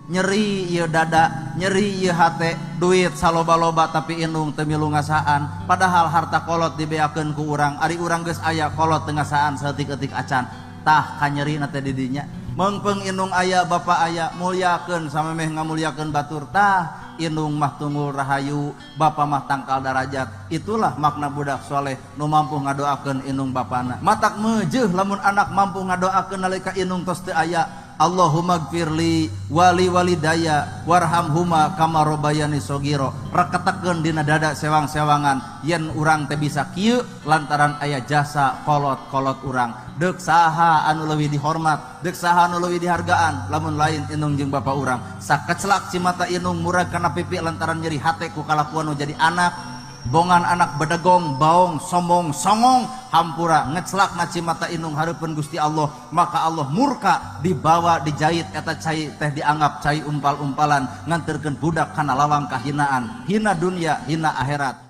Nyeri ieu dada, nyeri ieu hate, duit saloba-loba tapi indung teu milu ngasaan. Padahal harta kolot dibeakeun ku urang, ari urang geus aya kolot teu ngasaan saeutik-eutik acan. Tah kanyerina teh di dinya. Meungpeung indung aya bapa aya, mulyakeun samemeh ngamulyakeun batur. Tah indung mah tunggul rahayu, bapa mah tangkal darajat. Itulah makna budak soleh nu mampu ngadoakeun indung bapana. Matak meujeuh lamun anak mampu ngadoakeun nalika indung tos teu aya. Allahumma gfirli wali walidaya warhamhuma kama robayani sogiro. Reketekeun dina dada sewang-sewangan yen urang teh bisa kieu lantaran aya jasa kolot-kolot urang. Deuk saha anu leuwih dihormat, deuk saha anu leuwih dihargaan lamun lain indung jeung bapa urang. Sakeclak cimata indung murag kana pipi lantaran nyeri hate ku kalakuan nu jadi anak. Bongan anak bedegong, baong, sombong, songong, hampura ngeclak na cimata indung hareupeun Gusti Allah, maka Allah murka, dibawa dijahit eta cai teh dianggap cai umpal-umpalan, nganterkeun budak kana lawang kahinaan, hina dunia, hina akhirat.